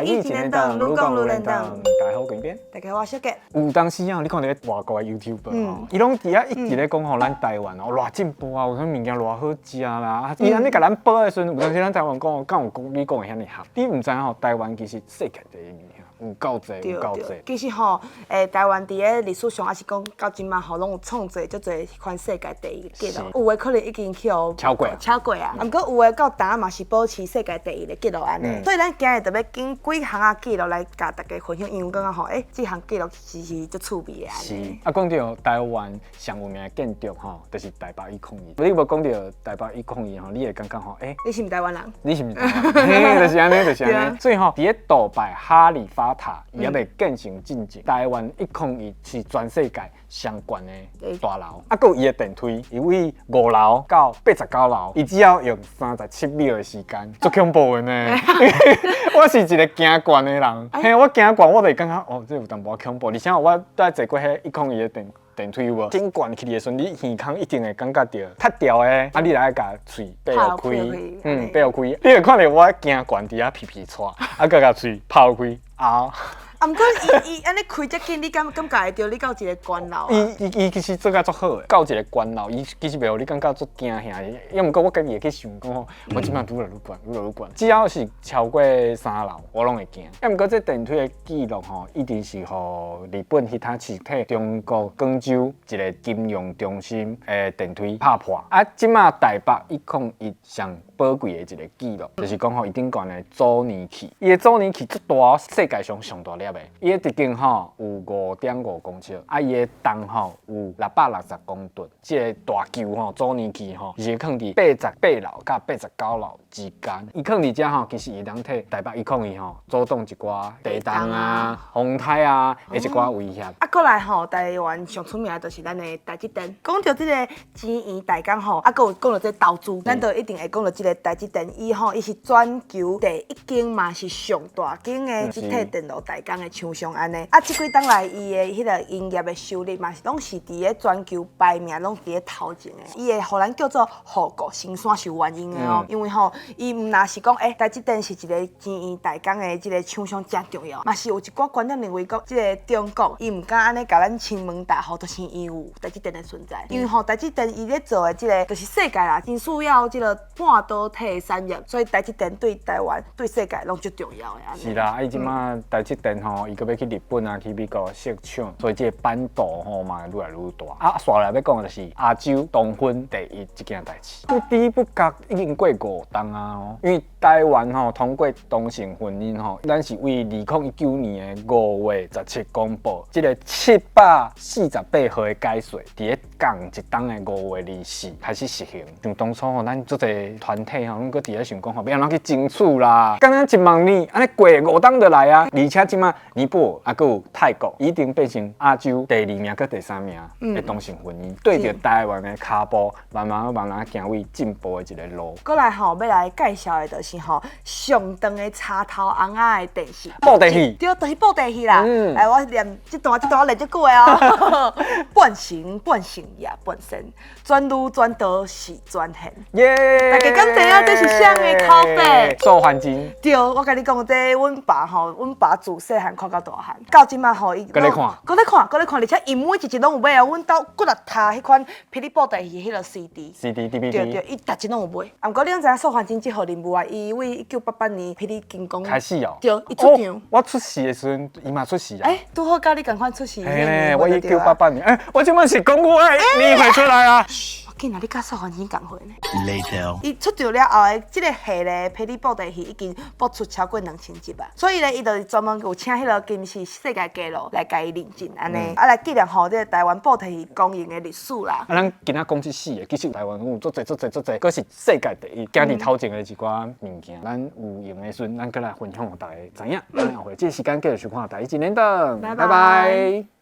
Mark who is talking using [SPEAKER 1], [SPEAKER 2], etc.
[SPEAKER 1] 台語一連檔，愈講愈輪轉。
[SPEAKER 2] 大家好，邊邊。
[SPEAKER 1] 大家好，我小杰。
[SPEAKER 2] 有當時啊，你看著外國的 YouTuber 吼，伊攏佇遐一直咧講吼，咱台灣哦，偌進步啊，有啥物件偌好食啦。啊，伊按呢共咱報的時陣，有當時咱台灣講，敢有講你講的遐爾合？你毋知影吼，台灣其實世界第一物件有夠濟，有夠濟。
[SPEAKER 1] 其實吼，台灣佇咧歷史上，抑是講到這馬吼，攏有創造足濟款世界第一的紀錄。有的可能已經去予
[SPEAKER 2] 超過。
[SPEAKER 1] 超過啊！毋過有的到今嘛是保持世界第一的紀錄按呢。所以咱今日特別揀幾項仔紀錄來共大家分享，因為感覺吼，這項紀錄其實足趣味的按呢。
[SPEAKER 2] 是啊，講著台灣上有名的建築吼，就是台北101。你無講著台北一空一吼，你會感覺吼，
[SPEAKER 1] 你是毋台灣人？
[SPEAKER 2] 你是毋是台灣人？嘿，就是按呢，就是按呢。所以吼，佇咧杜拜哈利法塔伊猶未建成進前，台灣一空一是全世界上懸的大樓。啊，閣有伊的電梯，伊位5樓到89樓，伊只要用37秒的時間，足恐怖的呢。我是一個驚懸的人，嘿，我驚懸，我就會感覺哦，這有淡薄仔恐怖。而且我拄坐過彼一空一的電梯有無？頂懸起的時陣，你耳空一定會感覺著塌掉的，啊，你來共喙閉予開，閉予開，你會看著我驚懸佇遐皮皮掣，啊，閣共喙拍開，啊。
[SPEAKER 1] 啊，毋過伊伊按呢開遮緊，你敢感覺會著你到一個懸樓啊？
[SPEAKER 2] 伊其實做甲足好的，到一個懸樓，伊其實袂予你感覺足驚嚇的。抑毋過我家己會去想講吼，我這擺愈來愈懸，愈來愈懸。只要是超過3樓，我攏會驚。抑毋過這電梯的紀錄吼，一定是予日本彼趟是替中國廣州一個金融中心的電梯拍破。啊，這擺台北一空一上寶貴的一個紀錄，就是講吼，伊頂懸的阻尼器，伊的阻尼器足大，世界上上大粒的。伊的直徑吼有5.5公尺，啊，伊的重吼有660公噸。這個大球吼阻尼器吼，是囥佇88樓佮89樓之間。伊囥佇遮吼，其實會當替台北一空一吼阻擋一寡地動啊、風颱啊的一寡威脅。
[SPEAKER 1] 啊，過來吼，台灣上出名的就是咱的台積電。講著這個晶圓代工吼，啊，閣有講著這個投資，咱就一定會講著這個台積電。伊吼，伊是全球第一間嘛是上大間的積體電路代工的廠商按呢。啊，這幾冬來伊的彼個營業的收入嘛是攏是佇咧全球排名攏佇咧頭前的。伊會予咱叫做護國神山是有原因的哦，因為吼，伊毋若是講，台積電是一個晶圓代工的這個廠商誠重要，嘛是有一寡觀點認為講，這個中國伊毋敢按呢共咱親門大戶，就是因為有台積電的存在。因為吼，台積電伊咧做的這個就是世界啦，真需要這個半導體產業，所以台積電對台灣、對世界攏足重要的。
[SPEAKER 2] 是啦，啊，伊這馬台積電吼，伊閣欲去日本啊，去美國設廠，所以這個版圖吼嘛愈來愈大。啊，紲來欲講的就是亞洲同婚第一這件代誌，不知不覺已經過5冬啊。因為台灣吼通過同性婚姻吼，咱是為2019年的5月17公布這個748號的改稅，佇咧仝一冬的5月24開始實行。像當初吼，咱足濟團體吼，攏閣佇咧想講吼，欲按怎去爭取啦？敢若一萬年，按呢過五冬就來啊！而且這馬尼泊爾啊，閣有泰國，已經變成亞洲第二名佮第三名的同性婚姻，對著台灣的跤步，慢慢慢慢行為進步的一個路。
[SPEAKER 1] 過來吼，欲來介紹的就是吼上長的插頭尪仔的電視。
[SPEAKER 2] 布袋戲。
[SPEAKER 1] 對，就是布袋戲啦。哎，我念這段這段我念足久的哦。半神半聖也半仙，全女全道是全現。
[SPEAKER 2] 耶！
[SPEAKER 1] 大家敢知影這是啥的口白？
[SPEAKER 2] 素還真。
[SPEAKER 1] 對，我共你講，這阮爸吼，阮爸自細漢看到大漢，到這馬吼伊。
[SPEAKER 2] 閣咧看。
[SPEAKER 1] 閣咧看，閣咧看，而且伊每一集攏有買哦。阮兜骨力提彼款霹靂布袋戲彼個 CD。
[SPEAKER 2] CD、DVD。
[SPEAKER 1] 對對，伊逐集攏有買。啊，毋過你攏知影素還真這號人物啊？伊為1988年霹靂金剛
[SPEAKER 2] 開始哦。
[SPEAKER 1] 對，伊出場。
[SPEAKER 2] 我出世的時陣，伊嘛出世啊。
[SPEAKER 1] 欸，拄好佮你仝款出世。
[SPEAKER 2] 嘿，我1988年，欸，我這馬是講我的年歲出來啊。
[SPEAKER 1] 我緊啊，你佮素還真仝歲呢。
[SPEAKER 3] Later。
[SPEAKER 1] 伊出場了後的這個戲咧，霹靂布袋戲已經播出超過2000集啊，所以咧，伊就是專門有請彼個金氏世界紀錄來共伊認證按呢，啊來紀念吼這個台灣布袋戲光榮的歷史啦。
[SPEAKER 2] 啊，咱今仔講這四個，其實台灣有足濟足濟足濟，閣是世界第一，行佇頭前的一寡物件，咱有閒的時陣，咱閣來分享予大家知影。咱後回這個時間繼續收看台語一連檔，
[SPEAKER 1] 拜
[SPEAKER 2] 拜拜。